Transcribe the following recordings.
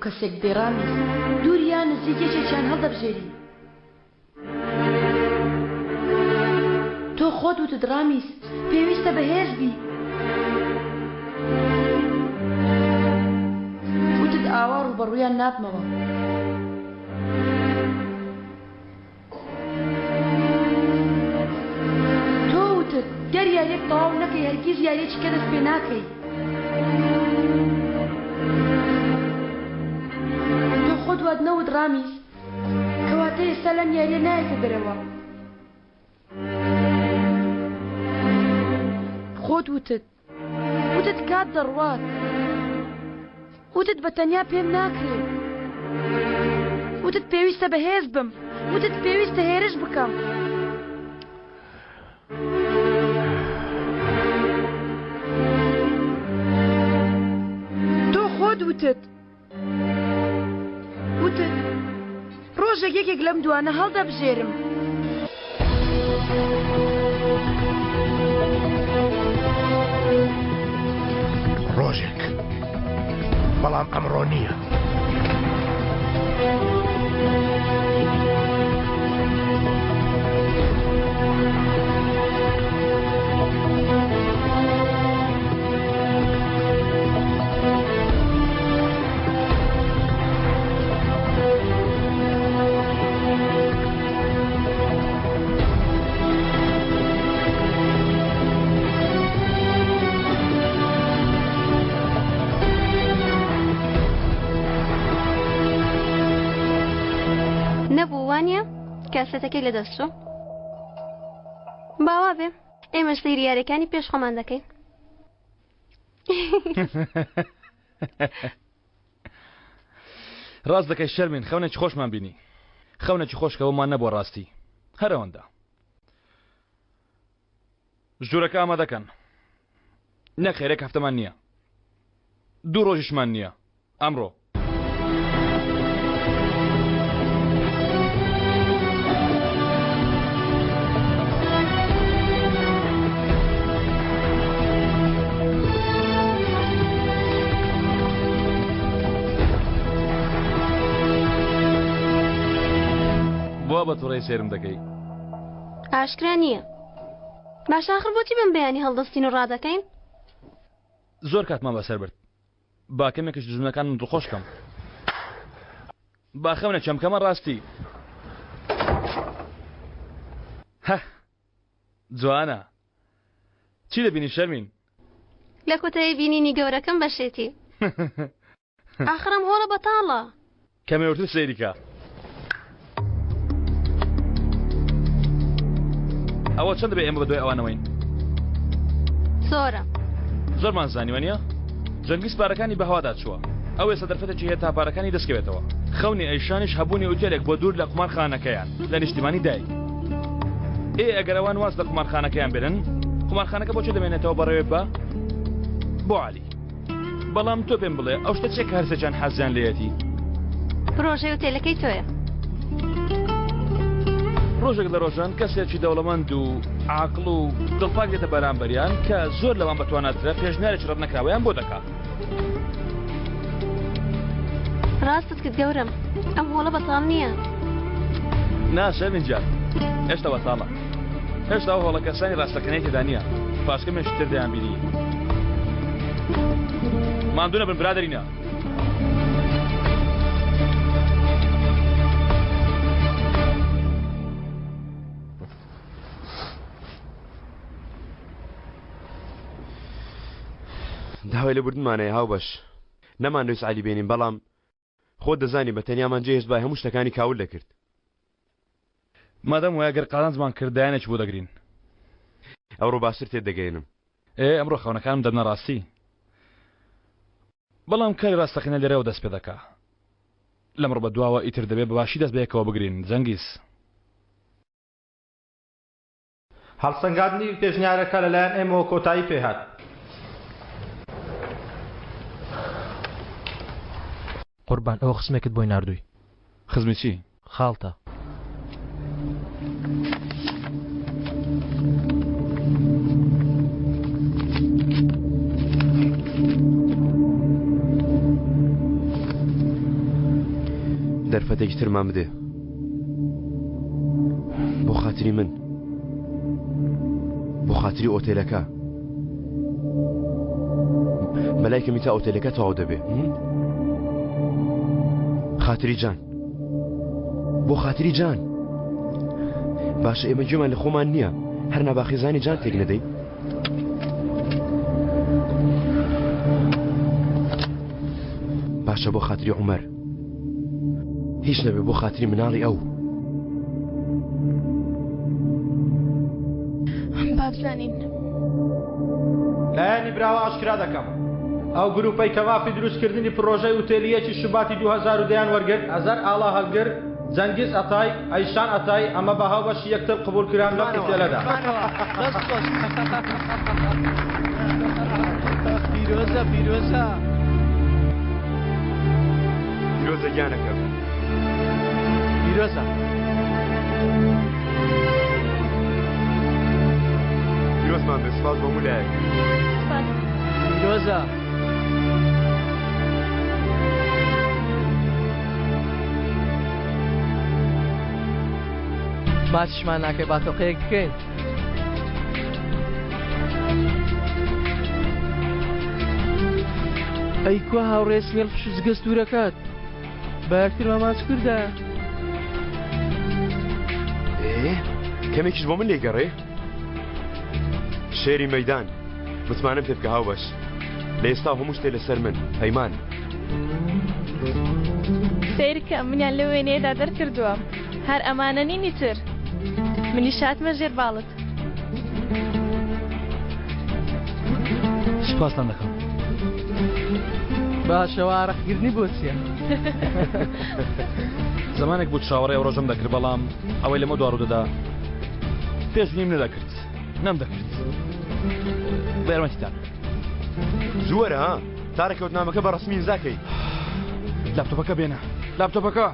کەسێک بدەی ڕامیز، دوور یان نزیک یەکێکیان هەڵدەبژێری. تۆ خۆت وتت ڕامیز، پێویستە بەهێز بی. وتت ئاوا ڕووبەڕوویان نابمەوە. تۆ وتت گەر یاریەک تەواو نەکەی هەرگیز یاریەکی کە دەست پێ ناکەی. تۆ خۆت وات نەوت ڕامیز؟ کەواتە ئێستا لەم یاریە نایەتە دەرەوە. خۆت وتت وتت کات دەڕوات. وتت بە تەنیا پێم ناکرێ. وتت پێویستە بەهێز بم. وتت پێویستە هێرش بکەم. تۆ خۆت وتت. وتت ڕۆژێک یەکێک لەم دوانە هەڵدەبژێرم. ڕۆژێک بەڵام ئەمڕۆ نییە. نەبوو وانە کاسێتەکەی لەدەست چوو باوا بێ ئێمەش سەیری یاریەکانی پێش خۆمان دەکەین ڕاست دەکەی شەرمین خەونێکی خۆشمان بینی خەونێکی خۆش کەەوەمان نەبووە ڕاستی هەرەوەندە ژوورەکە ئامادەکەن نەخێرێک هەفتەمان نییە دوو ڕۆژیشمان نییە ئەمڕۆ. بۆ بە توڕەی سێرم دەکەی؟ ئاشکرا نییە. باشە ئاخر بۆچی بەم بەیانی هەڵدەستین و ڕادەکەین؟ زۆر کاتمان بەسەر برد. با کەمێکیش دوژمنەکانم دڵخۆش کەم. با خەونە چەمکەمە ڕاستی. هه جوانە. چی دەبینی شەرمین؟ لە کۆتایی بینینی گەورەکەم بە شێتی. ئاخر ئەم هۆڵە بەتاڵە. کەمێ وردتر سەیری کە. ئەوە چەند دەبێ ئێمە بەدوای ئەوانەوەین؟ زۆرە. زۆرمان زانی وانییە؟ جەنگیز پارەکانی بە هەوادا چووە. ئەو ئێستا دەرفەتێکی هەیە تا پارەکانی دەستکەوێتەوە. خەونی ئەیشانیش هەبوونی ئوتێلێک بووە دوور لە قومارخانەکەیان لە نیشتیمانی دایک. ئێ ئەگەر ئەوان واز لە قومارخانەکەیان بێنن، قومارخانەکە بۆ چێ دەمێنێتەوە بەڕێوێ بە بۆ عەلی. بەڵام تۆ پێم بڵێ ئەو شتە چیە کە هەرسێکیان حەزیان لێیەتی؟ پرۆژەی ئوتێلەکەی تۆیە. ڕۆژێک لە ڕۆژان کەسێکی دەوڵەمەند و عاقڵ و دڵپاک دێتە بەرامبەریان کە زۆر لەوان بەتواناترە پێشنیارێکی ڕەتنەکراوەیان بۆ دەکا. ڕاستت کرد گەورەم ئەم هۆڵە بەتاڵ نییە. نا شەرمین گیان هێشتا بەتاڵە. هێشتا ئەو هۆڵە کەسانی ڕاستەقینەی تێدا نییە پاش کەمێکی تر دەیانبینی. ماندوو نەبن برادەرینە. داوای لێبوردنمان هەیە هاوبەش نەمانەویست عەلی بێنین بەڵام خۆت دەزانی بە تەنیامان جێهێشتبای هەموو شتەکانی کاول دەکرد. مادام وایە گەر قازانجمان کرد دایانێکی بۆ دەگرین. ئەوڕۆ باشتر تێت دەگەیەنم. ئێ ئەمڕۆ خەونەکانم دەبنە ڕاستی. بەڵام کاری ڕاستەقینە لێرەوە دەست پێ دەکا. لەمڕۆ بەدواوە ئیتر دەبێ بە باشی دەست بەیەکەوە بگرین جەنگیز. هەڵسەنگاندنی پێشنیارەکە لەلایەن ئێمەوە کۆتایی پێهات. قوربان ئەوە خزمێکت بۆی ناردووی. خزمی چی؟ خاڵتە. دەرفەتێکی ترمان بدێ بۆ خاتری من بۆ خاتری ئۆتێلەکە بەلای کەمی تا ئۆتێلەکە تەواو دەبێ خاتری جان بۆ خاتری جان باشە ئێمە گوێمان لە خۆمان نییە هەر ناباخێزانی جان تێک نەدەین باشە بۆ خاتری عومەر هیچ نەبێ بۆ خاتری مناڵی ئەو. با بزانین. لایەنی براوە ئاشکرا دەکەم. ئەو گروپەی کە مافی دروستکردنی پڕۆژەی ئوتێلی یەکی شوباتی 2010 یان وەرگرت، ئەزەر ئاڵا هەڵگر، جەنگیز ئەتای، ئەیشان ئەتای، ئەمە بە هاوبەشی یەکتر قبوڵکران لەم ئوتێلەدا. پیرۆزە پیرۆزە. پیرۆزە گیانەکەم. پیرۆزە. پیرۆزمان بێ سپاس بۆ هەموو لایەک. سپاس. پیرۆزە. ماچشمان ناکەی با تۆقەیەک بکەین. ئەی کوا هاوڕێ سمێڵ فشزگە ستورەکەت با یەکترمان ماچ کردە. ئێ کەمێکیش بۆ من لێگەڕێ شێری مەدان متمانەم پێ بکە هاوبەش لە ئێستا هەموو شتێ لەسەر من پەیمان. سەیرکە منیان لەو وێنەیەدا دەرکردووە هەر ئەمانە نین ئیتر منیش هاتمە ژێر باڵت. سوپاستان دەکەم. باشە و ئارەقکردنی بۆ چییە؟ زمانێک بوو چاوەڕێ ئەو ڕۆژەم دەکرد بەڵام ئەوەی لەمە دوا ڕوودەدا پێشبینیم نەدەکرد نەمدەکرد بە یارمەتیتان. زوو وەرە ها تا ڕێکەوتنامەکە بە ڕەسمی ئیمزا کەی. لاپتۆپەکە بێنە لاپتۆپەکە.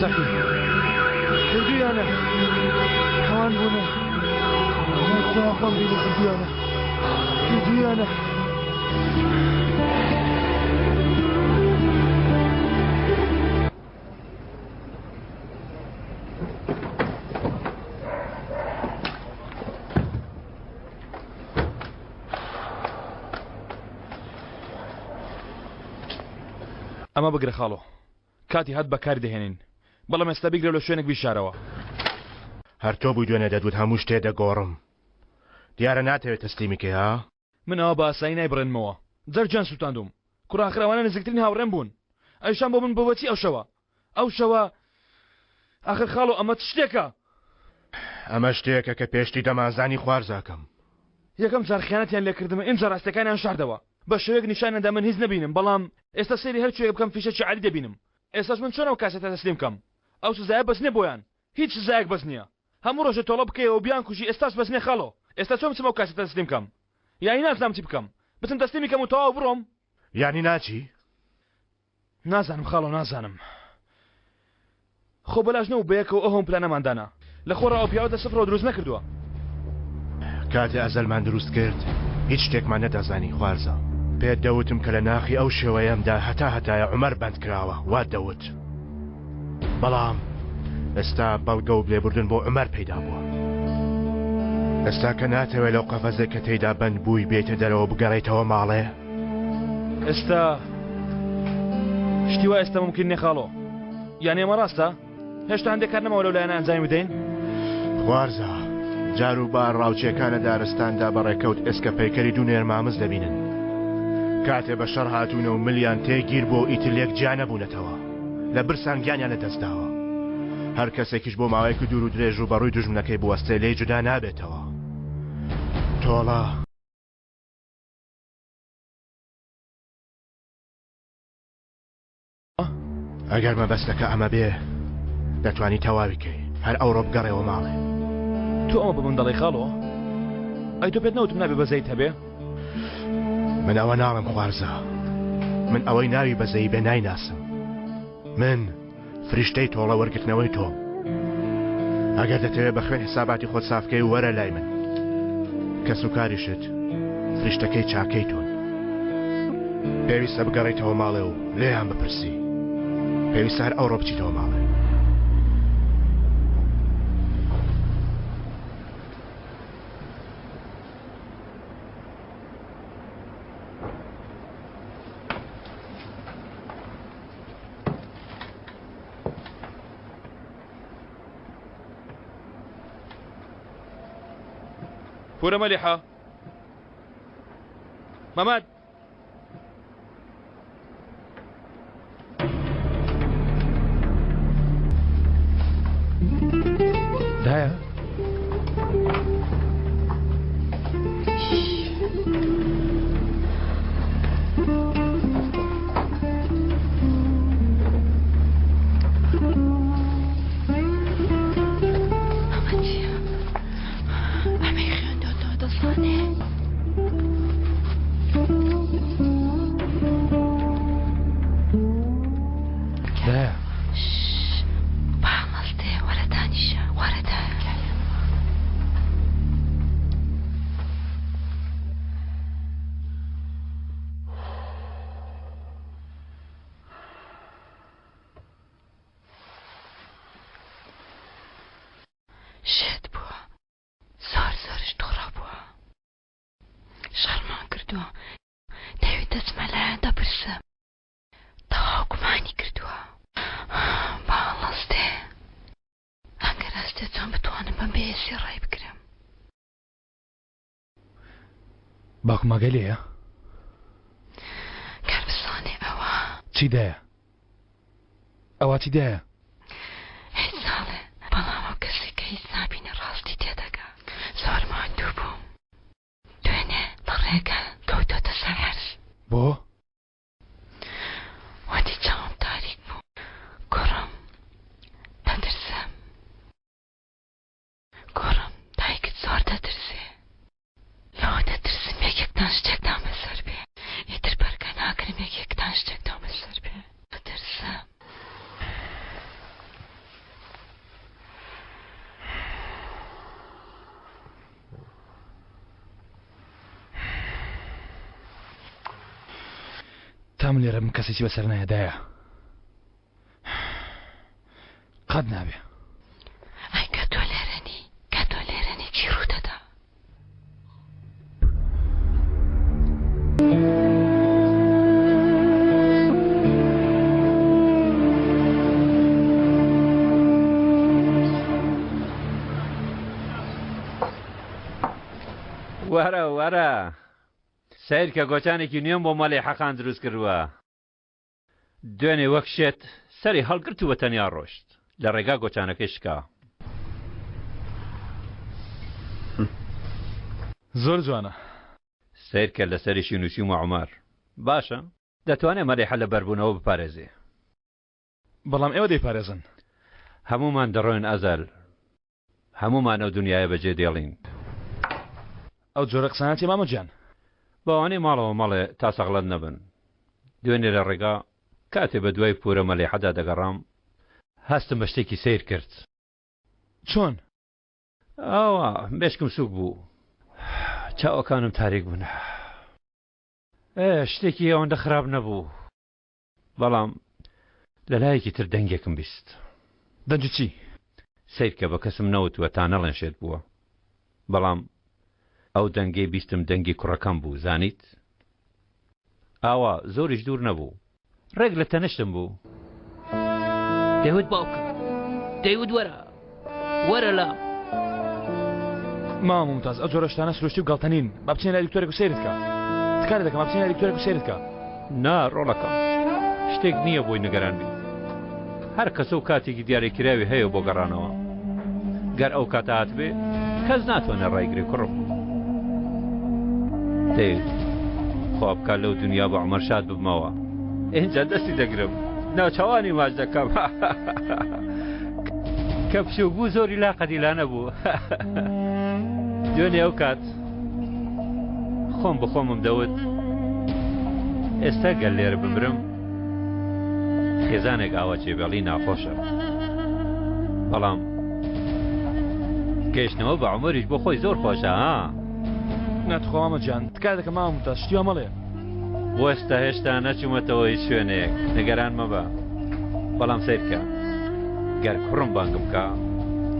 تەقی کردویانە ئەوان بوونە خۆیان خۆم بینی کردویانە کردویانە ئەمە بگرە خاڵۆ کاتی هات بەکاری دەهێنین بەڵام ئێستا بیگرە لە شوێنێک بیشارەوە. هەر تۆ بووی دوێنێ دەتوت هەموو شتێ دەگۆڕم دیارە ناتەوێت تەسلیمی کەی ها؟ من ئەوە بە ئاسایی نایبڕێنمەوە جەرگیان سوتاندوم کوڕە ئاخر ئەوانە نزیکترین هاوڕێم بوون ئەویشان بۆ من بۆ بۆچی ئەو شەوە ئەو شەوە ئاخر خاڵۆ ئەمە چ شتێکە؟ ئەمە شتێکە کە پێشتی دەمانزانی خوارزاکەم. یەکەم جار خیانەتیان لێکردم ئینجا ڕاستیەکانیان شاردەوە بە شێوەیەک نیشانیان دا من هیچ نەبینم بەڵام ئێستا سەیری هەر کوێیەک بکەم فیشەکی عەلی دەبینم ئێستاش من چۆن ئەو کاسێتە تەسلیم کەم ئەو سزایە بەس نیە بۆیان هیچ سزایەک بەس نیە هەموو ڕۆژێ تۆڵە بکەیەوە و بیانکوژی ئێستاش بەس نیە خاڵۆ ئێستا چۆن بچم ئەو کاسێتە تەسلیم کەم یانی نازنام چی بکەم بچم تەسلیمی کەم و تەواو بڕۆم یانی ناچی؟ نازانم خاڵۆ نازانم خۆ بەلاش نەبوو بەیەکەوە ئەو هەموو پلانەمان دانا لە خۆڕا ئەو پیاوەت لە سفرەوە دروست نەکردووە. کاتێ ئەزەلمان دروست کرد هیچ شتێکمان نەدەزانی خوارزا. پێت دەوتم کە لە ناخی ئەو شێوەیەمدا هەتا هەتایە عومەر بەند کراوە وات دەوت. بەڵام ئێستا بەڵگە و لێبوردن بۆ عومەر پەیدا بووە. ئێستا کە ناتەوێت لەو قەفەزێک کە تێیدا بەند بووی بێیتە دەرەوە بگەڕێیتەوە ماڵێ؟ ئێستا شتی وا ئێستا ممکن نییە خاڵۆ. یانی ئەمە ڕاستە؟ هێشتا هەندێک کار نەماوە لەو لایەنە ئەنجامی بدەین؟ خوارزا، جار و بار ڕاوچیەکان لە دارستاندا بە ڕێکەوت ئێسکە پەیکەری دوو نێرمامز دەبینن. کاتێ بە شەڕ هاتوونە و ملیان تێ گیر بووە و ئیتر لێک جیا نەبوونەتەوە. لە برسان گیانیان لە دەست داوە. هەر کەسێکیش بۆ ماوەیەکی دوور و درێژ و بە ڕووی دوژمنەکەی بوەستێ لێی جودا نابێتەوە. تۆڵە. ئەگەر مەبەستەکە ئەمە بێ دەتوانی تەواوی کەی هەر ئەوڕۆ بگەڕێوە ماڵێ. تۆ ئەمە بە من دەڵێی خاڵۆ؟ ئەی تۆ پێت نەوتم نابێ بەزەیت هەبێ؟ من ئەوە ناڵێم خوارزا من ئەوەی ناوی بەزەیی بێ نایناسم من فریشتەی تۆڵە وەرگرتنەوەی تۆم ئەگەر دەتەوێت بە خوێن حساباتی خۆت سافکەی وەرە لای من کەس و کاریشت فریشتەکەی چاکەی تۆن پێویستە بگەڕێیتەوە ماڵێ و لێیان بپرسی پێویستە هەر ئەوڕۆ بچیتەوە ماڵێ. پورە مەلیحە مەمەد دایە ئەمە چییە؟ ئەمەی خوێندۆتەوە دەزانێ؟ دایە با هەڵەستێ وەرە دانیشە وەرە دایە. شێت بووە زۆر زۆریش توڕە بووە شەڕمان کردووە دەیوت دەچمە لایان دەپرسم تەواو گومانی کردووە با هەڵەستێ ئەگەر هەستێ چۆن بتوانم بەم بێهێزی ڕای بگرم. باوکم ئاگای لێیە؟ گەر بزانێ ئەوە. چی دایە؟ ئەوە چی دایە؟ هیچ ناڵێ بەڵام ئەو کەسەی کە هیچ نابینێ ڕاستی تێدەگا. زۆر ماندوو بووم دوێنێ لە ڕێگا کەوتۆتە سەر عەرز. بۆ؟ وتی چاوم تاریک بوو. کوڕم دەترسم. کوڕم دایکت زۆر دەترسێ. لەوە دەترسم یەکێکتان شتێکتان بەسەر بێ. ئیتر بەرگە ناگرم یەکێکتان شتێکتان بەسەر بێ. دەترسم. تا من لێرە بم کەسێکی بەسەر نایە دایە. قەت نابێ. ئەی کە تۆ لێرە نی، کە تۆ لێرە نی چی ڕوو دەدا؟ وەرە وەرە سەیرکە گۆچانێکی نوێم بۆ مەلیحە خان دروست کردووە. دوێنێ وەک شێت سەری هەڵگرت و بە تەنیا ڕۆشت. لە ڕێگا گۆچانەکەی شکا. زۆر جوانە. سەیرکە لەسەریشی نووسیومە عومەر. باشە. دەتوانێ مەلیحە لە بەربوونەوە بپارێزێ. بەڵام ئێوە دەیپارێزن. هەموومان دەڕۆین ئەزەل. هەموومان ئەو دونیایە بەجێ دێڵین. ئەو جۆرە قسانە چیە مامە گیان؟ بەوانەی ماڵەوە مەڵێ تا سەغڵەت نەبن. دوێنێ لە ڕێگا کاتێ بە دوای پورە مەلیحەدا دەگەڕام هەستم بە شتێکی سەیر کرد. چۆن؟ ئاوا مێشکم سووک بوو. چاوەکانم تاریک بوون. ئێ شتێکی ئەوەندە خراپ نەبوو. بەڵام لە لایەکی تر دەنگێکم بیست. دەنگی چی؟ سەیرکە بە کەسم نەوتووە تا نەڵێن شێت بووە. بەڵام. ئەو دەنگەی بیستم دەنگی کوڕەکەم بوو، زانیت؟ ئاوا، زۆریش دوور نەبوو. ڕێک لە تەنشتم بوو. دەیوت باوکم، دەیوت وەرە، وەرە لام. مامە مومتاز، ئەو جۆرە شتانە سروشتی و گاڵتە نین. با بچینە لای دکتۆرێک و سەیرت کا. تکا لێ دەکەم، با بچینە لای دکتۆرێک و سەیرت کا. نا ڕۆڵەکەم، شتێک نییە بۆی نیگەران بی. هەر کەسە و کاتێکی دیاریکراوی هەیە بۆ گەڕانەوە. گەر ئەو کاتە هاتبێ، کەس ناتوانێ ڕایگرێ کوڕم. دەی خوا بکا لەو دنیا بە عومەر شاد ببمەوە. ئینجا دەستی دەگرم، ناوچاوانی ماچ دەکەم. کە بچووک بوو زۆری لا قەدیلانە بوو. دوێنێ ئەو کات خۆم بە خۆمم دەوت ئێستا گەر لێرە بمرم خێزانێک ئاوا جێبێڵی ناخۆشە بەڵام گەیشتنەوە بە عمریش بۆ خۆی زۆر خۆشە ها ناتخوا مامە جان تکا دەکەم مامە ممتاز شتی وا مەڵێ وەستە هێشتا نەچوومەتەوە هیچ شوێنێک نیگەران مەبە بەڵام سەیرکە گەر کوڕم بانگم کا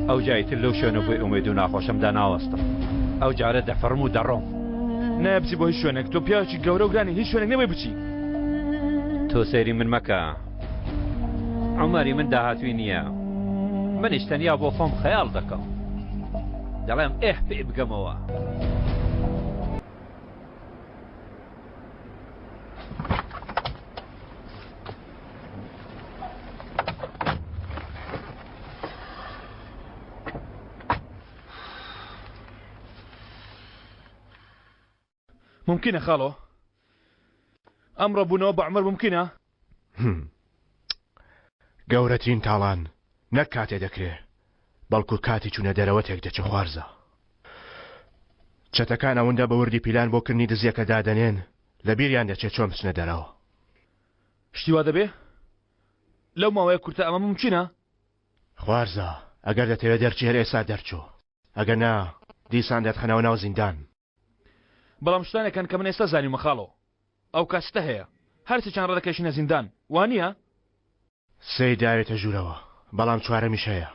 ئەو جایتر لەو شوێنە بۆی ئومێد و ناخۆشەمدا ناوەستم ئەو جارە دەفڕم و دەڕۆم نایە بچی بۆ هیچ شوێنێک تۆ پیاوێکی گەورە و گرانی هیچ شوێنێک نەبێ بچی تۆ سەیری من مەکە عومەری من داهاتووی نییە منیش تەنیا بۆ خۆم خەیاڵ دەکەم دەڵێم ئێه پێی بگەمەوە. ممکنە خاڵۆ ئەمڕۆ بوونەوە بە عومەر ممکنە؟ گەورەترین تاڵان نەک کاتێ دەکرێ بەڵکو کاتی چوونە دەرەوە تێک دەچێ خوارزا. چەتەکان ئەوەندە بە وردی پیلان بۆ کردنی دزیەکە دادەنێن لە بیریان دەچێ چۆن بچنە دەرەوە. شتی وا دەبێ؟ لەو ماوەیە کورتە ئەمە مومکینە؟ خوارزا ئەگەر دەتەوێ دەرچی هەر ئێستا دەرچۆ ئەگەر نا دیسان دەتخەنەوە ناو زیندان. بەڵام شتانێک هەن کە من ئێستا زانیومە خاڵۆ ئەو کاسیتە هەیە هەرسێکیان ڕادەکێشینە زیندان وانییە؟ سێی داوێتە ژوورەوە بەڵام چوارەمیش هەیە.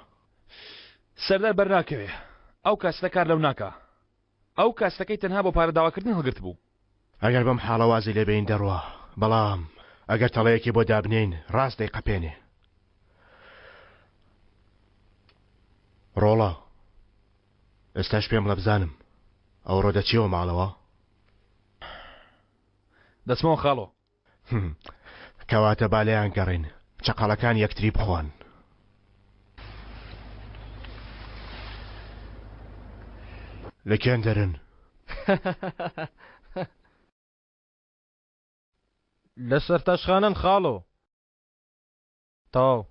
سەردار بەرناکەوێ ئەو کاسیتە کار لەو ناکا ئەو کاسیتەکەی تەنها بۆ پارە داواکردن هەڵگرتبوو. ئەگەر بەم حاڵە وازی لێ بێین دەڕوا بەڵام ئەگەر تەڵەیەکی بۆ دابنێین ڕاست دەیقەپێنێ. ڕۆڵە ئێستاش پێم بڵێ بزانم ئەوڕۆ دەچیەوە ماڵەوە؟ دەچمەوە خاڵۆ. کەواتە با لێیان گەڕێین چەقەڵەکان یەکتری بخۆن. لە کێندەرن؟ لە سەرتاشخانەن خاڵۆ. تەواو.